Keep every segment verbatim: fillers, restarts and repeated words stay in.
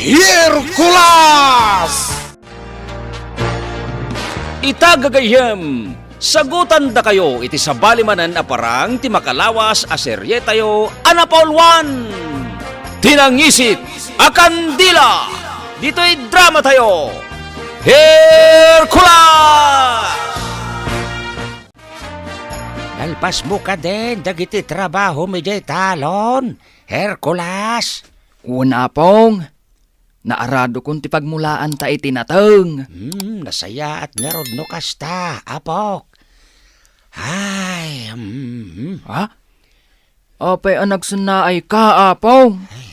Hercules! Ita gagayyem, sagutandakayo iti sabali manen a parang ti makalawas a serietayo a napauluan, Ti Nangisit a Kandila, ditoy dramatayo, Hercules! Nalpasmo kadin dagiti trabahom idiay talon, Hercules? Wen, Apong. Naaradokon ti pagmulaanta iti nateng. Hmm, nasayaat ngarud no kasta, apok. Ay, hmm. Ha? Apay a nagsennaayka, Apong? Ay,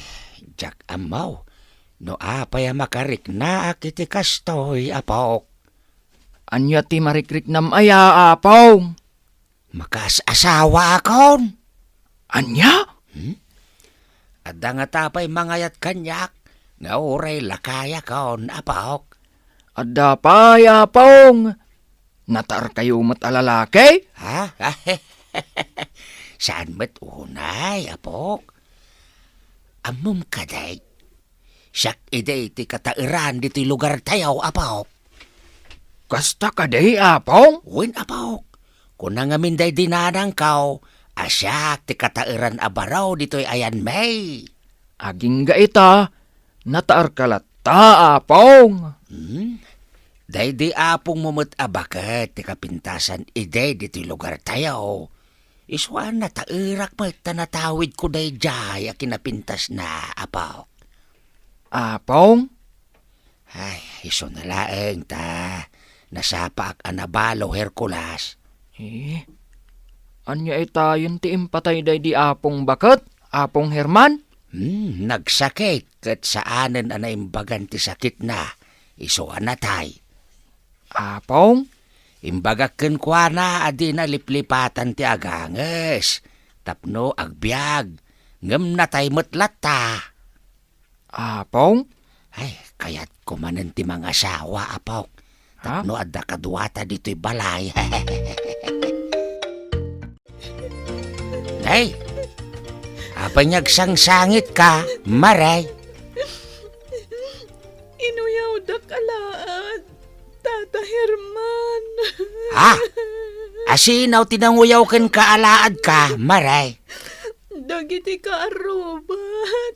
diak ammo no apay a makariknaak iti kastoy, apok. Ania ti marikriknam aya, Apong? Makaas-asawaakon. Ania? Hmm? Adda ngata pay mangayat kaniak nga uray lakayakon, apok. Adda pay, Apong. Nataarkayo met a lalaki? Ha? Saan met unay, apok? Ammom kadi, siak idi ti kataeran ditoy lugartayo, apok. Kasta kadi, Apong? Wen, apok. Kuna ngamin daydi nanangko a siak ti kataeran a baro ditoy ayanmi. Agingga ita, nataarka latta, Apong. Hmm? Daydi apongmo met a baket ti kapintasan idi ditoy lugartayo. Isu a nataerak met ta natawidko daydiay a kinapintasna, apok. Apong? Ay, isuna laeng ta nasapaak a nabalo, Hercules. Eh, ania itayen ti impatay daydi apong baket, Apong Herman? Hmm, nagsakit ket saanen a naimbagan ti sakitna, isu a natay. Apong? Imbagak kenkuana a dina liplipatan ti aganges tapno agbiag, ngem natay met latta. Apong? Ay, kayatko manen ti mangasawa, apok. Ha? Tapno adda kaduata ditoy balay. Ay, apay nga agsangsangitka, Mare? Inuyawdak alaad, Tata Herman. Ha? Asino ti nanguyaw kenka alaadka, Mare? Dagiti kaarruba,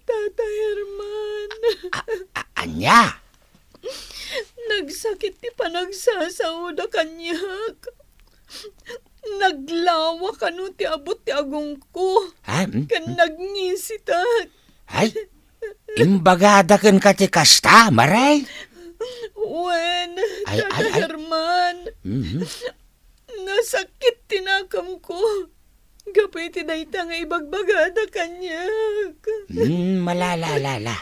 Tata Herman. A-, a-, ania? Nagsakit ti panagsasaoda kaniak. Naglawa kano ti abut ti agongko. Ha? Hmm? Ken nagngisitak. Ay, imbagada kenka ti kasta, Mare? Wen, ay, Tata ay, ay. Herman. Mhm. Nasakit ti nakemko gapu iti dayta nga ibagbagada kaniak. Hmm, malala, lala.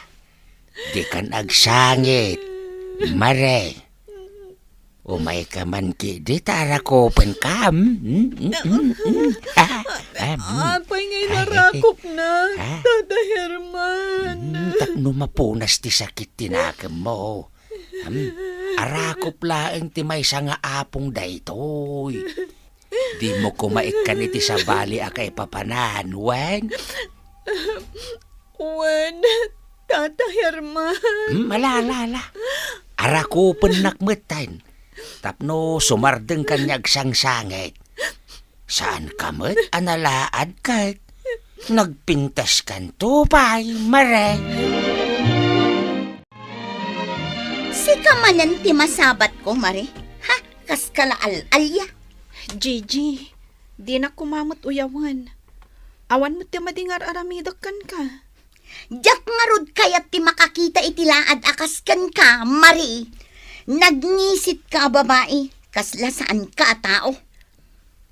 Dikan agsangit, Mare. Umayka man kidi ta arakupenka, hmm? Hmm, hmm, hmm, hmm. Ah, ah, hmm. Apay nga inarakupna, ah, Tata Herman? Hmm, tapno mapunas ti sakit ti nakemmo. Hmm, arakup laeng ti maysa nga apong daytoy. Dimo koma ikkan iti sabali a kaipapanan, wen? Wen, Tata Herman. Hmm, ala, ala, ala. Arakupennak metten. Tapno sumardeng kaniak sangsangit. Saanka met a nalaad ket nagpintaskanto pay, Mare. Sika manen ti masabatko, Mare. Ha? Kaska la al-alia. Gigi, dinak koma met uyawen. Awan met ti madi nga ar-aramidek kenka. Diak ngarud kayat ti makakita iti laad a kas kenka, Mare. Nagnisitka a babai, kasla saanka a tao.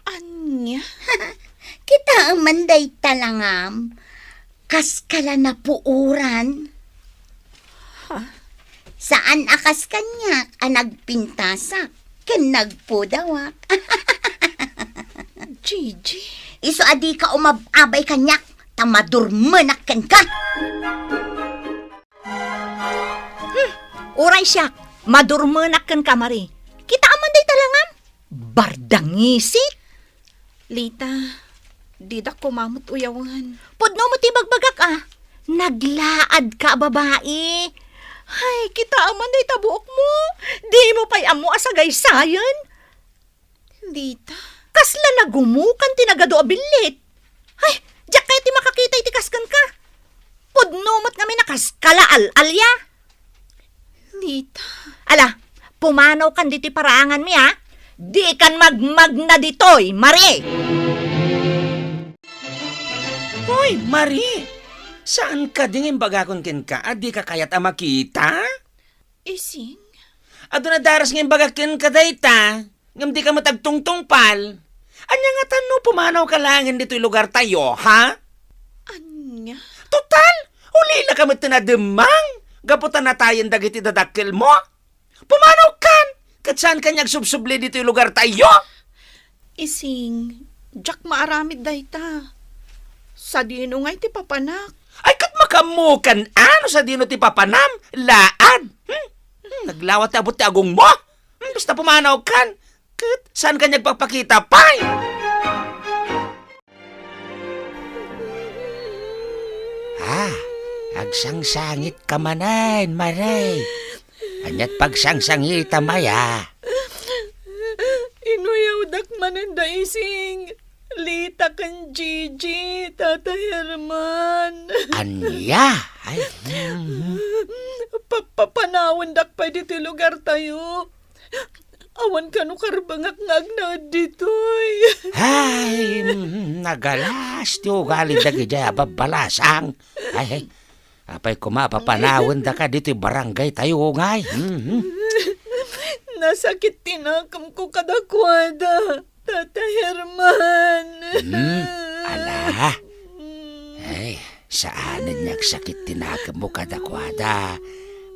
Ania? Kitaem man dayta langam. Kaska la napuoran. Ha? Saan a kas kaniak a nagpintasak ken nagpudawak. Gigi. Isu a dika umab-abay kaniak, ta madurmenak kenka. Hmm, uray siak, madurmenak kenka, Mare. Kitaem man dayta langam? Bardangisit? Lita, didak koma met uyawen. Pudno met ti ibagbagak a. Naglaadka a babai. Ay, kitaa man dayta buokmo. Dimo pay ammo a sagaysayen. Lita? Kasla nagumukan ti nagadu a billit. Ay, diak kayat ti makakita iti kas kenka. Pudno met ngamin a kas kala al-alya. Lita. Ala, pumanawkan ditoy paraanganmi, a. Dikan magmagna ditoy, Mare! Hoy, Mare! Saan kadi nga imbagakon kenka a dika kayat a makita? Ising? Aduna daras nga imbagak kenka dayta, ngem dika met agtungtungpal. Ania ngata no pumanawka laengen ditoy lugartayo, ha? Ania? Total, ulilaka met ti nademmang, gapu ta natayen dagiti dadakkelmo. Pumanawkan, ket saanka nga agsubsubli ditoy lugartayo. Ising, diak maaramid dayta. Sadino ngay ti papanak? Ay, ket makaammokan a no sadino ti papanam, laad. Hmm? Hmm, naglawa ti abut ti agongmo. Hmm, basta pumanawkan, ket saanka nga agpapakita pay. Ah, agsangsangitka manen, Mare. Ania't pagsangsangitam aya? Inuyawdak manen da Ising, Lita ken Gigi, Tata Herman. Ania? Ay, mhm. Pa-, papanawendak pay ditoy lugartayo. Awan kano karbengak nga agnaed ditoy. Ay, mm, nagalas ti ugali dagidiay a babbalasang. Ay, ay, apay koma a papanawendaka ditoy barangaytayo ngay? Mhm. Nasakit ti nakemko kadakuada, Tata Herman. Hmm, ala. Ay, saanen nga agsakit ti nakemmo kadakuada,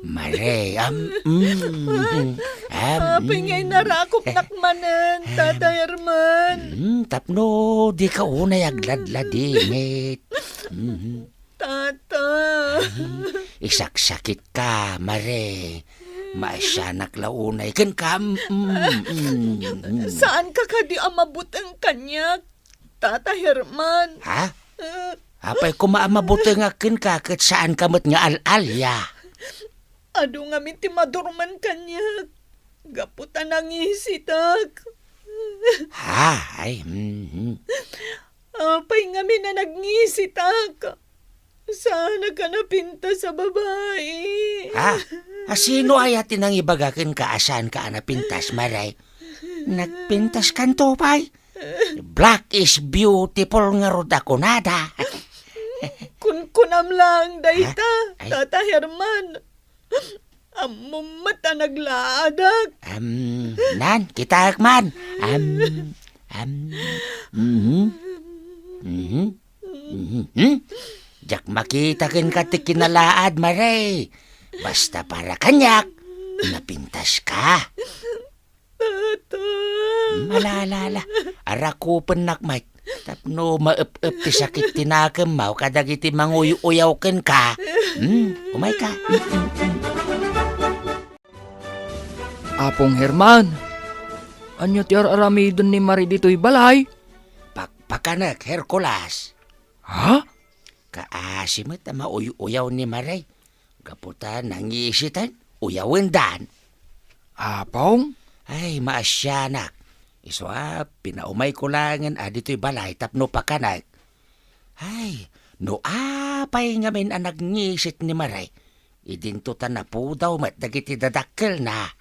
Mare. Am, mm, am, apay nga mm. Inarakopnak manen, Tata Herman. Mm, tapno dika unay agladladingit. Mhm. Tata. Ay, isaksakitka, Mare. Maasianak la unay kenka. Mm, mm, mm. Saanka kadi a mabuteng kaniak, Tata Herman? Ha? Eh. Apay koma a mabutengak kenka ket saanka met nga al-alia? Adu ngamin ti madurman kaniak gapu ta nangisitak. Ha? Ay, mhm. Apay ngamin a nagngisitak? Saanka a napintas a babai. Ah, a sino aya ti nangibaga kenka a saanka a napintas, Mare? Nagpintaskanto pay. Black is beautiful ngarud a kunada. Kunkunam laeng dayta, ha? Ay. Tata Herman. Ammom met a naglaadak. Am, nan, kitaek man. Am, am, mhm. Mhm. Mhm. Hmm? Diak makita kenka ti kinalaad, Mare. Basta para kaniak, napintaska. Tata. Hmm, ala, ala, ala. Arakupennak met. Tapno maep-ep ti sakit ti nakemmo kadagiti manguy-uyaw kenka. Hmm, umayka. Hmm, hmm, hmm. Apong Herman, ania ti ar-aramiden ni Mare ditoy balay? Pakpakanek, Hercules. Ha? Kaasi met a mauy-uyaw ni Mare. Gapu ta nangisiten, uyawendan. Apong? Ay, maasianak. Isu a, pinaumayko laengen a ditoy balay tapno pakanek. Ay, no apay ngamin a nagngisit ni Mare, idinto ta napudaw met dagiti dadakkelna.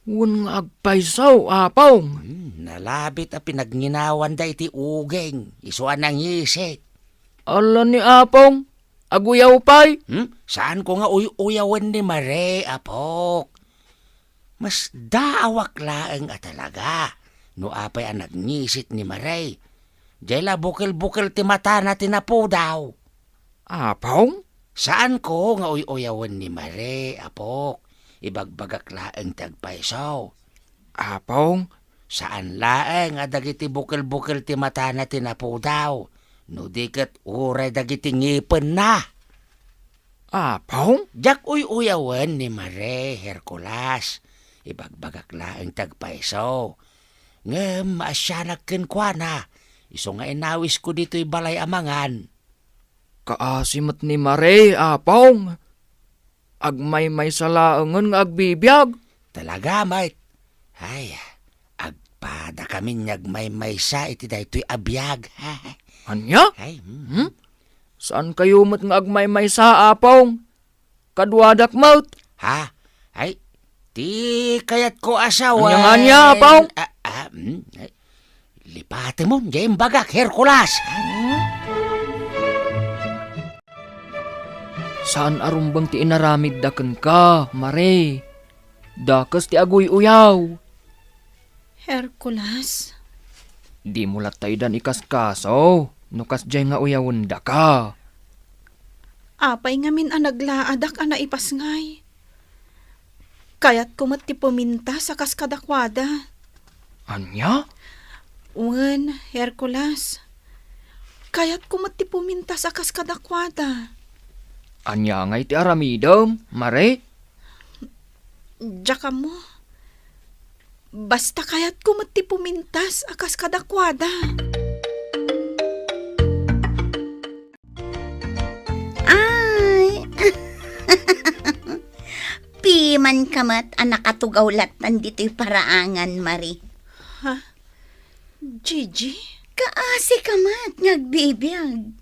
Wen nga agpayso, Apong. Hmm, nalabit a pinagnginawan da iti uging, isu a nangisit. Ala ni Apong, aguyaw pay? Hmm? Saanko nga uy-uyawen ni Mare, apok. Masdaawak laeng a talaga no apay a nagngisit ni Mare. Diay la bukel-bukel ti matana ti napudaw. Apong? Saanko nga uy-uyawen ni Mare, apok. Ibagbagak laeng ti agpayso. Apong? Saan laeng a dagiti bukel-bukel ti matana ti napudaw, no di ket uray dagiti ngipenna. Apong? Diak uy-uyawen ni Mare, Hercules. Ibagbagak laeng ti agpayso. Ngem maasianak kenkuana, isu nga inawisko ditoy balay a mangan. Kaasi met ni Mare, Apong. Agmaymaysa laengen nga agbibiag. Talaga met. Ay, agpadakamin nga agmaymaysa iti daytoy a biag. Ania? Ay, mm. Hmm? Saankayo met nga agmaymaysa, Apong? Kaduadak met. Ha? Ay, ti kayatko a sawen. Ania nga ania, Apong? Ah, ah, mm, ay. Lipatemon, diay imbagak, Hercules. Saan a rumbeng ti inaramidda kenka, Mare. Dakes ti aguy-uyaw. Hercules? Dimo latta idan ikaskaso no kasdiay nga uyawendaka. Apay ngamin a naglaadak a naipasngay? Kayatko met ti pumintas a kas kadakuada. Ania? Wen, Hercules. Kayatko met ti pumintas a kas kadakuada. Ania ngay ti aramidem, Mare? Diak ammo. Basta kayatko met ti pumintas a kas kadakuada. Ay! Pimanka met a nakatugaw lattan ditoy paraangan, Mare. Ha? Gigi? Kaasika met nga agbibiag.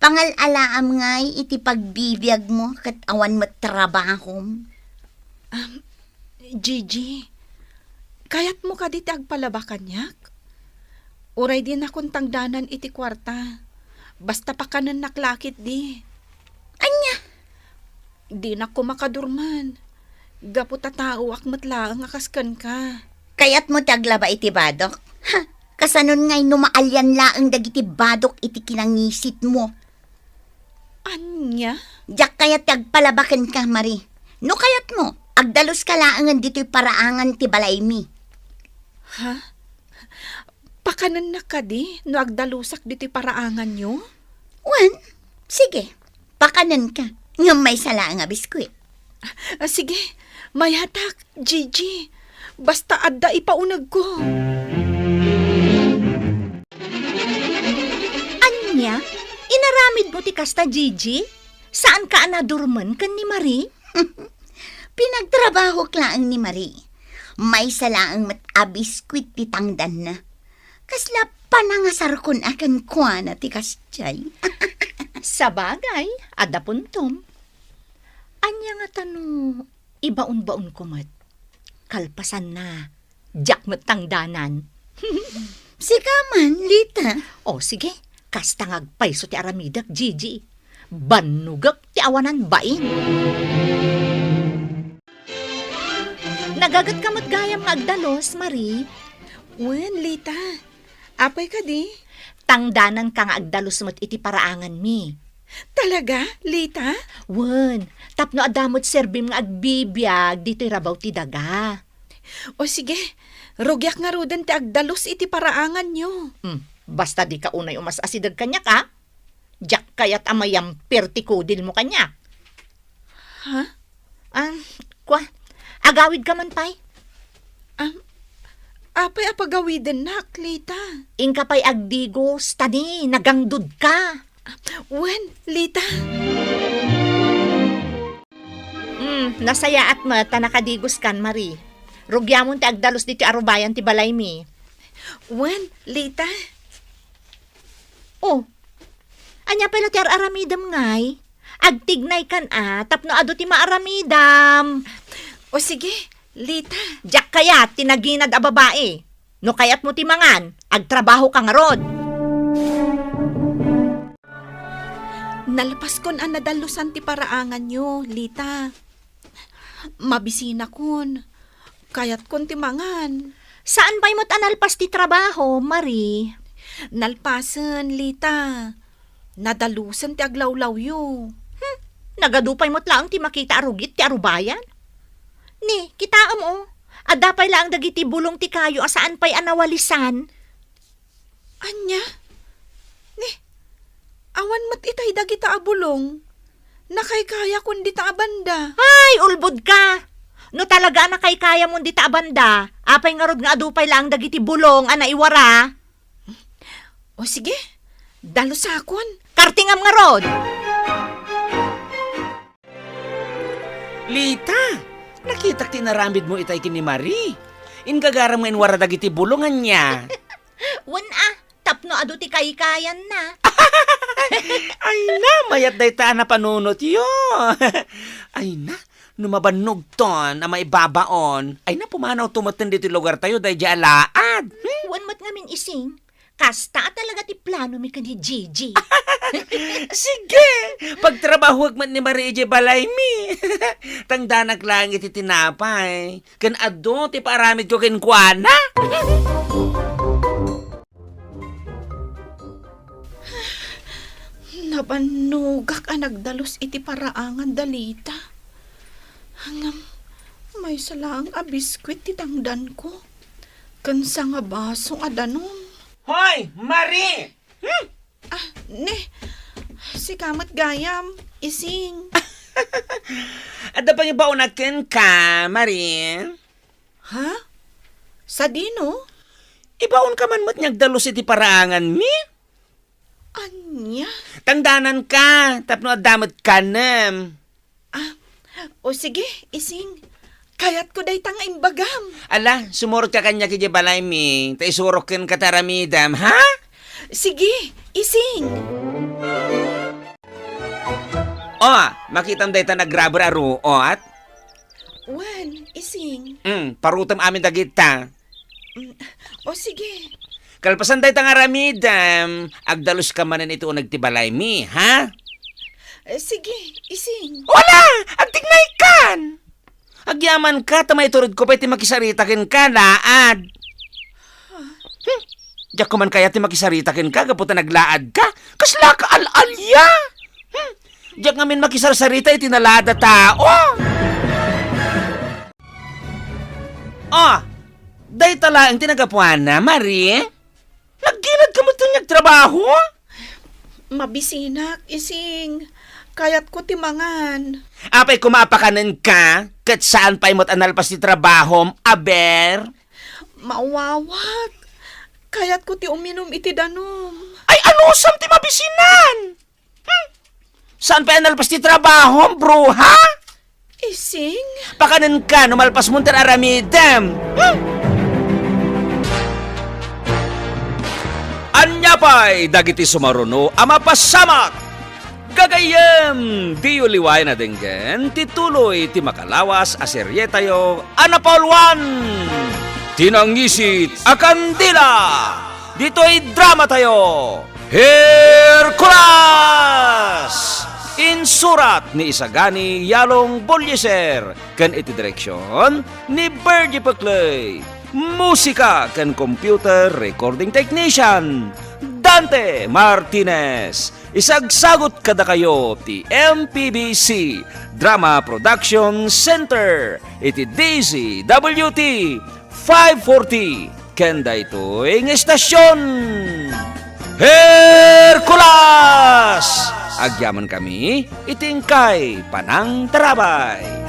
Pangal-alaam ngay iti pagbibiagmo ket awan met trabahom. Um, Gigi, kayatmo kadi ti agpalaba kaniak? Uray dinakon tangdanan iti kuarta. Basta pakanennak la ketdi. Ania? Dinak koma kadurman. Gapu ta taoak met laeng a kas kenka. Kayatmo ti aglaba iti badok? Ha? Kasanon ngay no maalian laeng dagiti badok iti kinangisitmo? Ania? Diak kayat ti agpalaba kenka, Mari. No kayatmo, agdaluska laengen ditoy paraangan ti balaymi. Ha? Pakanennak kadi no agdalusak ditoy paraanganyo? Wen, sige. Pakanenka. Ngem maysa laeng a biskuit. Ah, sige, mayatak, Gigi. Basta adda ipaunegko. Ania? Inaramidmo ti kasta, Gigi? Saanka a nadurmen ken ni Mari? Pinagtrabahok laeng ni Mari. Maysa laeng met a biskuit ti tangdanna. Kasla panangasarkon a kenkuana ti kasdiay. Sabagay, adda puntom. Ania ngata no ibaonbaonko met? Kalpasanna, diak met tangdanan. Sika man, Lita. O, sige. Kasta nga agpayso ti aramidek, Gigi. Bannogek ti awanan bain. Nagagetka met gayam nga agdalus, Mari. Wen, Lita. Apay kadi? Tangdananka nga agdalus met iti paraanganmi. Talaga, Lita? Wen, tapno adda met serbim nga agbibiag ditoy rabaw ti daga. O sige, rugiak ngaruden ti agdalus iti paraanganyo. Hmm, basta dika unay umas-asideg kaniak, a? Diak kayat a mayampir ti kudilmo kaniak. Ha? Ah, kua, agawidka man pay? Ah, apay a pagawidennak, Lita? Inka pay agdigos, ta ni, nagangdudka. Wen, Lita. Hmm, nasayaat met ta nakadigoskan, Mari. Rugiamon ti agdalus ditoy arubayan ti balaymi. Wen, Lita. Oh, ania pay la ti ar-aramidem ngay? Agtignaykan a, tapno adu ti maaramidam. O sige, Lita. Diak kayat ti naginad a babai. No kayatmo ti mangan, agtrabahoka ngarud. Nalpaskon a nadalusan ti paraanganyo, Lita. Mabisinakon. Kayatkon ti mangan. Saan pay met a nalpas ti trabaho, Mari? Nalpasen, Lita. Nadalusen ti aglawlawyo. Hmm, nagadu pay met laeng ti makita a rugit ti arubayan. Ni, kitaem, o. Adda pay laeng dagiti bulong ti kayo a saan pay a nawalisan. Ania? Ni, awan met itay dagita a bulong. Nakaykayakon dita a banda. Ay, ulbodka! No talaga a nakaykayamon dita a banda, apay ngarud nga adu pay laeng dagiti bulong a naiwara? O sige, dalusakon. Kartingam ngarud! Lita, nakitak ti inaramidmo itay ken ni Marie. Ingagaram nga inwara dagiti bulong ania. Wen a, tapno adu ti kaykayanna. Ay na, mayat dayta a napanunotyo. Ay na, no mabannogton a maibabaon, ay na, pumanawto metten ditoy lugartayo daydiay alaad. Hmm? Wen met ngamin, Ising, kasta a talaga ti planomi ken ni Gigi. Sige! Pagtrabahuek met ni Marie idiay balaymi. Tangdanak laeng iti tinapay. Ken adu ti paaramidko kenkuana. Nabannogak a nagdalus iti paraangan da Lita. Ngem maysa laeng a biskuit ti tangdanko. Ken sangabaso a danum. Hoy, Marie! Hmm? Ah, ne. Sika met gayam, Ising. Adda pangibaonak kenka, Marie. Ha? Sadino? Ibaonka man met nga agdalus iti paraanganmi? Ania? Tangdananka, tapno adda met kanem. Ah, o sige, Ising. Kayatko dayta nga imbagam. Ala, sumurot ka kaniak idiay balaymi, ta isurok kenka ti aramidem, ha? Sige, Ising. O, makitam dayta nagraber a ruot? Wen, Ising. Mm, parutem amin dagita. Mm, o sige. Kalpasan dayta nga aramidem, agdaluska manen iti uneg ti balaymi, ha? Eh, sige, Ising. Wala! Agtignaykan! Agyamanka, ta maituredko pay ti makisarita kenka, laad. Hmm? Diak man kayat ti makisarita kenka, gapu ta naglaadka. Kasla ka al-alia! Hmm? Diak ngamin makisarsarita iti nalaad a tao. Ah! Dayta laeng ti nagapuana, Marie? Nagginadka met ken nga agtrabaho? Mabisinak, Ising. Kayatko ti mangan. Apay koma a pakanenka, ket saan pay met a nalpas ti trabahom, aber? Mawawak. Kayatko ti uminum iti danum. Ay, anusam ti mabisinan? Hmm? Saan pay a nalpas ti trabahom, bruha? Ising? Pakanenka no malpasmon ti aramidem. Hmm? Ania pay dagiti sumaruno a mapasamak? Gagayyem, diyo liwayan a denggen ti tuloy ti makalawas a serietayo a napauluan, Ti Nangisit a Kandila. Ditoy dramatayo, Hercules! Insurat ni Isagani Yalong Bolieser ken iti direksion ni Virgie Peclay. Musika ken computer recording technician, Dante Martinez. Isagsagut kadakayo ti M P B C Drama Production Center iti D Z W T five forty ken daytoy nga estasion. Hercules! Agyamankami iti inkay panangtarabay.